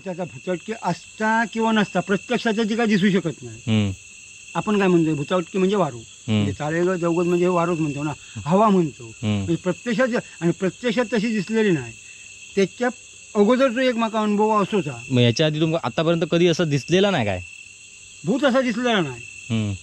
त्याचा भुताटकी असता किंवा नसता प्रत्यक्षात ती काय दिसू शकत नाही. आपण काय म्हणतो भुताटकी म्हणजे वारू, म्हणजे चालेल चौगत म्हणजे वारूच म्हणतो ना, हवा म्हणतो. म्हणजे प्रत्यक्षात आणि प्रत्यक्षात तशी दिसलेली नाही. त्याच्या अगोदर तो एक माका अनुभव असोचा. मग याच्या आधी तुमका आतापर्यंत कधी असं दिसलेला नाही काय भूत? असा दिसलेला नाही.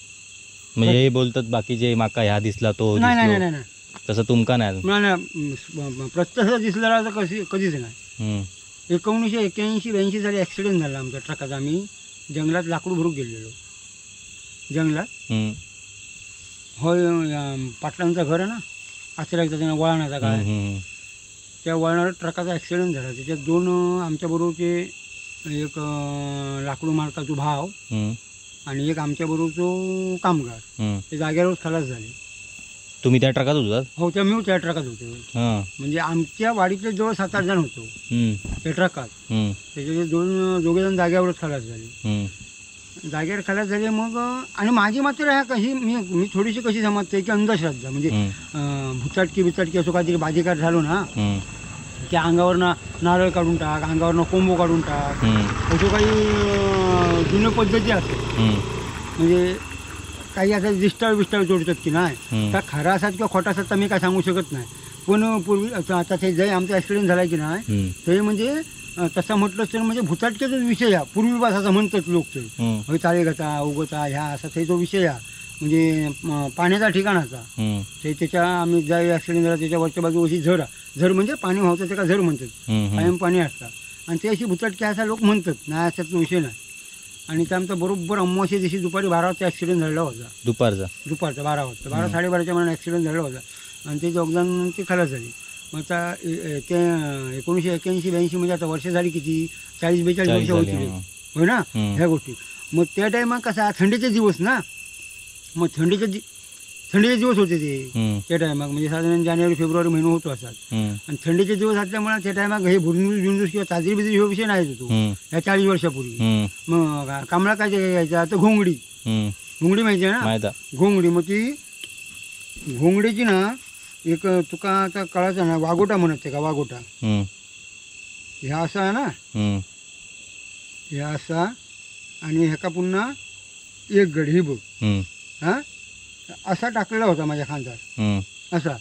म्हणजे हे बोलतात बाकीचे माका ह्या दिसला तो, नाही नाही नाही, तसं तुमका नाही? नाही, प्रत्यक्षात दिसलेला तर कशी कधीच नाही. 1981-82 साली ॲक्सिडेंट झाला आमच्या ट्रकाचा. आम्ही जंगलात लाकूड भरून गेलेलो जंगलात. होय, पाटलांचं घर आहे ना आचऱ्याचा, त्यांना वळणाचा काय, त्या वळणावर ट्रकाचा ॲक्सिडेंट झाला. त्याच्यात दोन आमच्याबरोबरचे, एक लाकूड मालकाचा भाव आणि एक आमच्याबरोबरचो कामगार, ते जागेवरच खलास झाले. तुम्ही त्या ट्रकात होतात? हो, त्या मी त्या ट्रकात होतो. म्हणजे आमच्या वाडीतले जवळ 7-8 जण होतो त्या ट्रकात. त्याच्यात दोघे जण जाग्यावरच खलास झाले. जागेवर खलास झाले मग. आणि माझी मात्र ह्या कशी मी मी थोडीशी कशी समजते की अंधश्रद्धा म्हणजे भुताटकी बिताटकी असो काहीतरी बाजीकार झालो ना की अंगावरनं नारळ काढून टाक, अंगावरनं कोंबो काढून टाक, अशो काही जुन्या पद्धती असतात. म्हणजे काही असं दिष्टाळ बिष्टाळ जोडतात की नाही, त्या खरा असतात किंवा खोटा असतात तर मी काय सांगू शकत नाही. पण पूर्वी आता ते जे आमचा ॲक्सिडेंट झाला की नाही ते म्हणजे तसं म्हटलं तर म्हणजे भुताटक्याचाच विषय हा पूर्वीपास असं म्हणतात लोक. ते चालेगचा उगता ह्या असा ते जो विषय हा म्हणजे पाण्याचा ठिकाणाचा ते त्याच्या आम्ही ज्या ॲक्सिडेंट झाला त्याच्या वरच्या बाजू अशी झर, झर म्हणजे पाणी व्हावतं त्याला झर म्हणतात, कायम पाणी असतात आणि ते अशी भुताटकी असा लोक म्हणतात, नाही असाच विषय नाही. आणि ते आमचा बरोबर अमावस्या दिवशी दुपारी 12 वाजता ॲक्सिडेंट झालेला होता. दुपारचा 12 वाजता, 12-12:30च्या महिन्यात ॲक्सिडेंट झालेला होता आणि ते दोघजण ते खलास झाली. मग आता ते 1981-82 म्हणजे आता वर्ष झाली किती, 40-42 वर्ष होती होय ना ह्या गोष्टी. मग त्या टायमात कसा थंडीचे दिवस ना, मग थंडीचे दिवस होते ते त्या टायमाक, म्हणजे साधारण जानेवारी फेब्रुवारी महिना होतो असाच. आणि थंडीचे दिवस असल्यामुळे त्या टायमाक हे भुरनुस बिरनुस किंवा चादरी बिदरी हे विषय नाही होतो ह्या 40 वर्षापूर्वी. मग कामळा काय घ्यायचा तर घोंगडी, घोंगडी माहिती आहे ना, घोंगडी. मग ती घोंगडीची ना एक तुका आता कळायचा ना वागोटा म्हणत का, वागोटा ह्या असा आहे ना, ह्या असा आणि ह्याका पुन्हा एक गड ही बघ हा असा टाकलेला होता माझ्या खांद्यावर असा.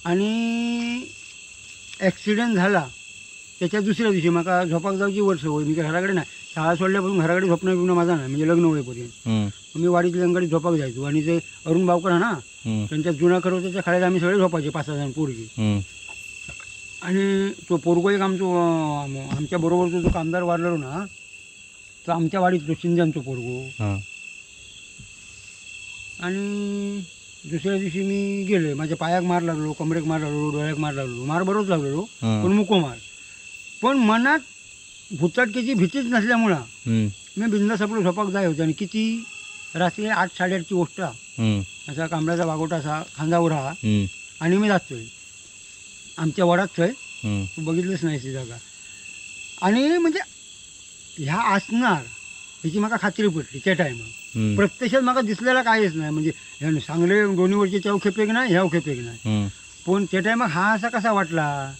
आणि ॲक्सिडेंट झाला त्याच्या दुसऱ्या दिवशी म्हाका झोपाक जावची वर्ष होय, मी घराकडे नाही, शाळा सोडल्यापासून घराकडे झोपणं बिपणं माझा नाही, म्हणजे लग्न होईपर्यंत मी वाडीतल्यांकडे झोपाक जायचो. आणि ते अरुण बावकर ना त्यांच्या जुना खरं होतं त्या खाड्यात आम्ही सगळे झोपायचे 5-6 जण पोरगी. आणि तो पोरगो एक आमचो आमच्या बरोबरचो जो कामदार वारलेलो ना तो आमच्या वाडीत तो शिंद्यांचो पोरगो. आणि दुसऱ्या दिवशी मी गेले, माझ्या पायाक मार लागलो, कमरेक मार लागलो, डोळ्याक मार लागलो, मार बरोच लागलेलो पण मुको मार. पण मनात भुताटकीची भीतीच नसल्यामुळं मी बिंदास आपलं झोपाक जाय होतो. आणि किती रात्री 8-8:30ची गोष्ट, असा कांबळ्याचा वागोटा असा खांदावर हा आणि मी जातोय आमच्या वडात थंय, तू बघितलंच नाही ती जागा. आणि म्हणजे ह्या असणार ह्याची म्हाका खात्री पडली त्या टायमाक. प्रत्यक्षात म्हाका दिसलेला काहीच नाही, म्हणजे सांगले दोन्ही वरचे त्या खेपेक नाही ह्या खेपेक नाही. पण त्या टायमाक हा असा कसा वाटला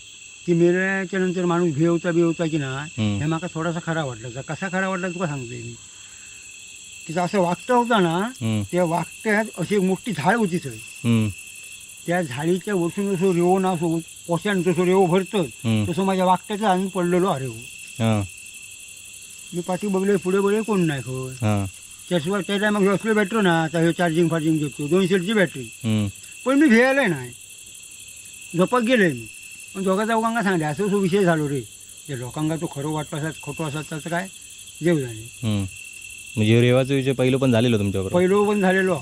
की मेल्याच्या नंतर माणूस भिवता बिवता की नाही, हे म्हाका थोडासा खरा वाटला. कसा खरा वाटला तुका सांगतोय मी, की असं वागता होता ना त्या वागत्यात अशी एक मोठी झाड होती थंय, त्या झाडीच्या वरसून जसं रेवो ना असो पोशान जसं रेवो भरतं तसं माझ्या वागत्याचा आम्ही पडलेलो अरे हो. मी पाठी बघले पुढे बघले कोण नाही खय. त्याशिवाय त्या टायमाक असले बॅटरी ना आता हे चार्जिंग फार्जिंग घेतो 200ची बॅटरी, पण मी भियायला नाही, झोपाक गेले मी. पण दोघा चौघांका सांगले असं असं विषय झालो रे, ते लोकांका तो खरं वाटतो असाच खोटो असाच त्याचं काय देव जाणे. म्हणजे रेवाचा विषय पहिलं पण झालेलो तुमच्याबरोबर? पहिलं पण झालेलो.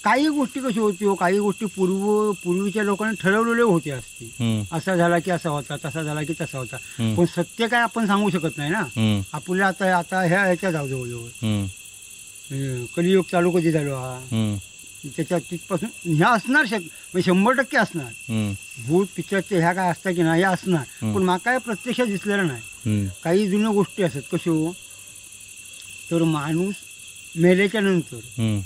काही गोष्टी कशी होती हो, काही गोष्टी पूर्वीच्या लोकांनी ठरवलेले होते असते, असा झाला की असा होता, तसा झाला की तसा होता. पण सत्य काय आपण सांगू शकत नाही ना आपल्याला. आता आता ह्या ह्याच्या जाऊ जवळजवळ कलियुग चालू कधी झालो हा, त्याच्या तिथपासून ह्या असणार म्हणजे 100% असणार भूत पिक्चरचे ह्या काय असतात की नाही ह्या असणार, पण माका प्रत्यक्षात दिसलेलं नाही. काही जुन्या गोष्टी असतात कशो, तर माणूस मेल्याच्या नंतर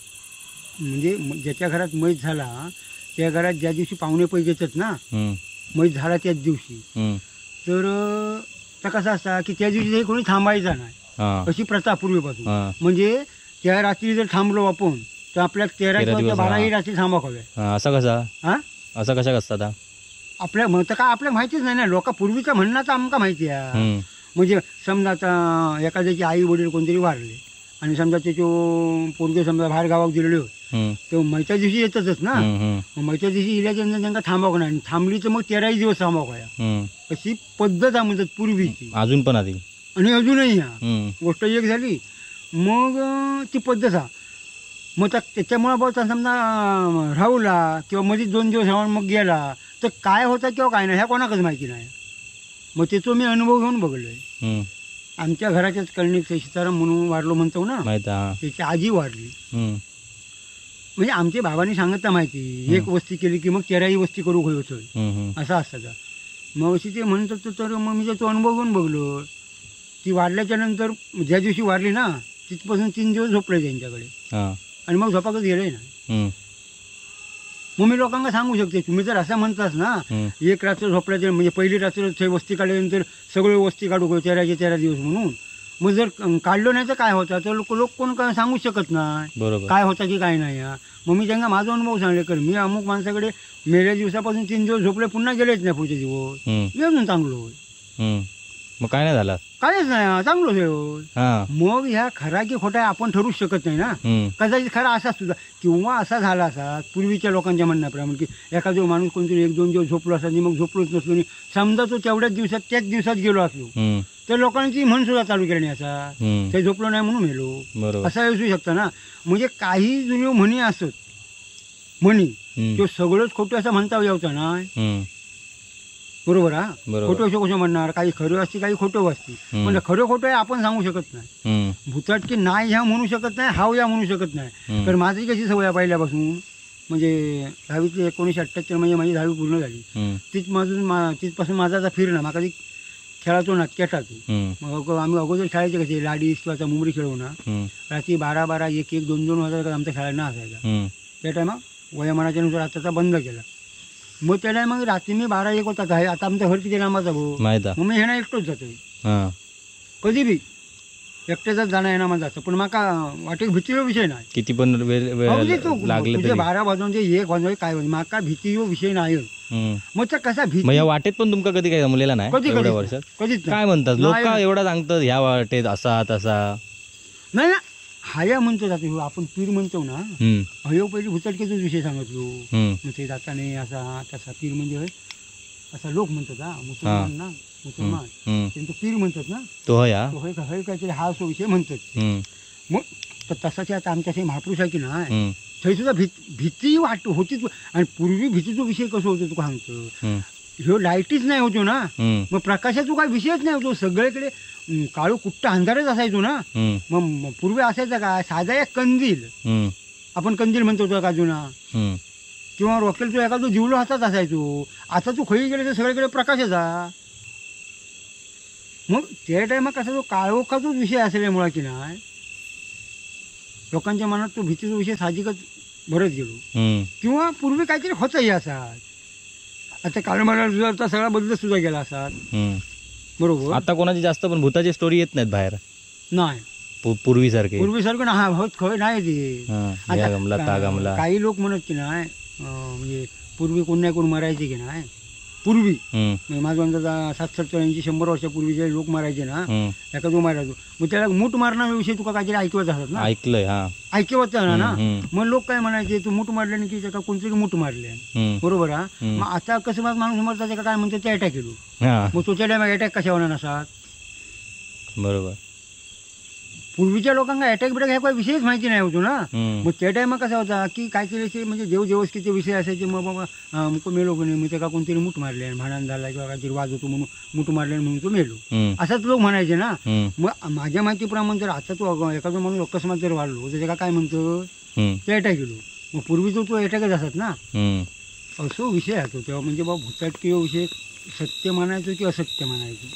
म्हणजे ज्याच्या घरात मैत झाला त्या घरात ज्या दिवशी पाहुणे पैसे येतात ना, मैत झाला त्याच दिवशी, तर तर कसं असता की त्या दिवशी कोणी थांबायचा नाही, अशी प्रथा पूर्वीपासून. म्हणजे त्या रात्री जर थांबलो आपण तर आपल्या 13 किंवा 12 रात्री थांबा हव्या. असं कसा? हा, असं कशा कसं आपल्या मग तर काय आपल्याला माहितीच नाही ना. लोक पूर्वीचं म्हणणं तर आमका माहिती आहे. म्हणजे समजा आता एखाद्याची आई वडील कोणतरी वारले आणि समजा त्याचे पोरगे समजा बाहेर गावात दिलेले होते, तर मैत्या दिवशी येतातच ना. मग मैत्या दिवशी इल्याच्या नंतर त्यांना थांबावं नाही, थांबली तर मग 13 दिवस थांबावं काय, अशी पद्धत आहे म्हणतात पूर्वीची, अजून पण आधी आणि अजूनही. हा गोष्ट एक झाली, मग ती पद्धत हा. मग त्याच्यामुळं बघ समजा राहूला किंवा मध्ये 2 दिवस राहून मग गेला तर काय होतं किंवा काय नाही ह्या कोणाकच माहिती नाही. मग त्याचो मी अनुभव घेऊन बघलो आहे. आमच्या घराच्याच कळणीत सीताराम म्हणून वारलो म्हणतो ना, त्याची आजी वारली. म्हणजे आमच्या बाबांनी सांगितलं माहिती, एक वस्ती केली की मग 13 वस्ती करू होतो असं असतं. मग अशी ते म्हणतात तर मग मी त्याचा अनुभव घेऊन बघलो. ती वाढल्याच्या नंतर ज्या दिवशी वारली ना तिथपासून 3 दिवस झोपले त्यांच्याकडे आणि मग झोपाकच गेले ना. मग मी लोकांना सांगू शकते, तुम्ही जर असं म्हणतास ना एक रात्र झोपल्याच्या म्हणजे पहिली रात्र ते वस्ती काढल्यानंतर सगळे वस्ती काढू 13 चे 13 दिवस म्हणून, मग जर काढलो नाही तर काय होतं, तर लोक कोण काय सांगू शकत नाही काय होतं की काय नाही. मग मी त्यांना माझा अनुभव सांगले, कारण मी अमुक माणसाकडे मेल्या दिवसापासून 3 दिवस झोपले, पुन्हा गेलेच नाही पुढचे दिवस, मी अजून चांगलो. मग काय नाही झालं, काहीच नाही, चांगलो. मग ह्या खरा की खोटा आपण ठरवू शकत नाही ना. कदाचित खरा असा सुद्धा किंवा असा झाला असा पूर्वीच्या लोकांच्या म्हणण्याप्रमाणे की एखादा माणूस कोणतरी 1-2 दिवस झोपलो असा आणि मग झोपलोच नसलो आणि समजा तो तेवढ्याच दिवसात त्याच दिवसात गेलो असलो तर लोकांची म्हण सुद्धा चालू केली असा, ते झोपलो नाही म्हणून मेलो, असा असू शकतं ना. म्हणजे काही जुन्या म्हणी असत, म्हणी तो सगळंच खोटं असं म्हणता यावतं ना, बरोबर. हा, खोटं असं कसं म्हणणार, काही खरं असते काही खोटं असते, पण खरं खोटं आहे आपण सांगू शकत नाही. भूताट की नाही ह्या म्हणू शकत नाही, हाव या म्हणू शकत नाही. कारण माझी कशी सवय आहे पहिल्यापासून, म्हणजे 10वीतली 1978 म्हणजे माझी 10वी पूर्ण झाली, तिथपासून माझा आता फिरणं म्हाका ती खेळाचो ना केटाचो. मग आम्ही अगोदर खेळायचे कसे लाडी किंवा मुमरी खेळू ना, रात्री 12-12, 1-1, 2-2 वाजता आमचा खेळायला असायचा. त्या टायमा वयोमानाच्या नुसार आताचा बंद केला. मग त्याला मग रात्री मी 12-1 होता आहे, आता आमचं घर किती लांबाचा भाऊ, मग मी ह्याना एकटोच जातोय कधी बी, एकट्याचाच जाणं येणं माझं असतं. पण माका वाटेक भीती विषय नाही, किती पण लागले 12 वाजून 1 वाजून काय माका भीती विषय नाही. मग तर कसा भीती या वाटेत पण तुमका कधी काय जमलेला नाही कधी वर्षात कधीच? काय म्हणतात लोक एवढा सांगतात ह्या वाटेत असा तसा नाही ना, हाया म्हणतो जातो आपण पीर म्हणतो ना, हयो पहिली भुताटकीचाच विषय सांगितलो. मग ते जाताने असा तसा पीर म्हणजे असा लोक म्हणतात हा मुसलमान ना, मुसलमान त्यांचं पीर म्हणतात ना, तो हय हय काहीतरी हा असो विषय म्हणतात. मग तर तसाच आता आमच्या महापुरुष आहे की नाही, थंय सुद्धा भीती वाट होतीच. आणि पूर्वी भीतीचा विषय कसं होतो तुका सांगतो, ह्यो लाईटीच नाही होतो ना, मग प्रकाशाचा काय विषयच नाही होतो, सगळीकडे काळू कुट्टा अंधारच असायचो ना. मग पूर्वी असायचा काय साधा एक कंदील, आपण कंदील म्हणतो का जुना, किंवा रॉकेल तो एखादो जिवलो हातात असायचो. आता तू खरी गेले तर सगळीकडे प्रकाशाचा. मग त्या टायमा कसा तो काळोखाचाच विषय असल्यामुळे की नाही लोकांच्या मनात तो भीतीचा विषय साहजिकच भरत गेलो. किंवा पूर्वी काहीतरी होतंही असात, आता काळमाला सगळा बदल सुद्धा गेला असात, बरोबर. आता कोणाची जास्त पण भूताची स्टोरी येत नाहीत बाहेर, नाही पूर्वीसारखे, पूर्वीसारखं ना होत खरं नाही ते. आता काही लोक म्हणत की नाही म्हणजे पूर्वी कोण नाही कोण मरायचे की नाही पूर्वी, माझं अंदाजा 7-7 80 100 वर्षापूर्वी जे लोक मारायचे ना, एका जो मारायचो मग त्याला मूठ मारण्याविषयी तुका काहीतरी ऐकवत असतात ना, ऐकलंय हा ऐकवत ना. मग लोक काय म्हणायचे, तू मूठ मारले की त्याला कोणतरी मूठ मारले, बरोबर. हा, मग आता कसं माणूस मरतात त्याला काय म्हणतात ते अटॅक केलो, मग तो त्या टायमाक अटॅक कशा होणार नसतात, बरोबर. पूर्वीच्या लोकांना अटॅक बिटॅक ह्या काही विषयच माहिती नाही होतो ना. मग त्या टायमा कसा होता की काहीतरी असे म्हणजे देव देवस्कीचे विषय असायचे. मग बाबा मुक मेलो कोणी, मग त्याला कोणतरी मूठ मारले, भांडण झाला किंवा काहीतरी वाज होतो म्हणून मूठ मारले म्हणून तो मेलो, असाच लोक म्हणायचे ना. मग माझ्या माहितीप्रमाणे जर आता तो एखादा माणूस अकस्मात जर वाढलो तर त्याला काय म्हणतो ते अटॅक गेलो, मग पूर्वी तो अटॅकच असत ना, असो विषय असतो तेव्हा. म्हणजे बाबा भूताटकीय विषय सत्य मानायचो की असत्य मानायचो.